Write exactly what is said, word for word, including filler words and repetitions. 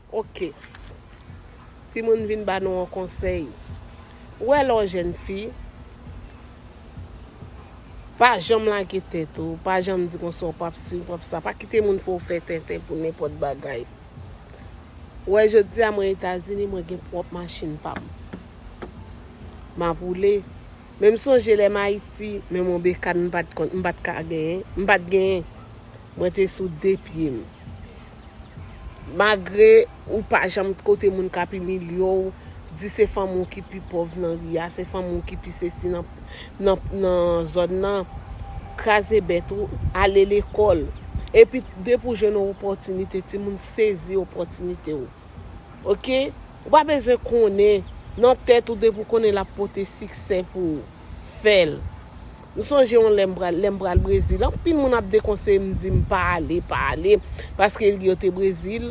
Ok. Timoun vin ba nou yon konsèy. Ou wè lè w jèn fi, pa janm lage tèt ou, pa janm di konsa w p ap si, w p ap sa. Pa kite moun fè w fè tenten pou nenpòt bagay. Ou wè jodi a mwen Etazini, mwen gen pwòp machin pa m. M ap woule. Men m sonje lè m Ayiti, menm yon bekàn m pa t konn, m pa t ka genyen, m pa t genyen. Mwen te sou de pye m. Malgre ou pa janm kote moun k ap imilye w, di se fanmi w ki pi pòv nan ri a, se fanmi w ki pi sesi nan, nan, nan zòn nan, kraze bèt ou, ale lekòl. Epi depi w jwenn yon opòtinite, timoun sezi opòtinite w. Ok? Ou pa bezwen konnen nan tèt ou depi w konnen l ap pote siksè pou ou. Fè l. M sonje yon lè m pral, lè m pral Brezil, anpil moun ap dekonseye m, di m pa ale, pa ale, paske yo te Brezil,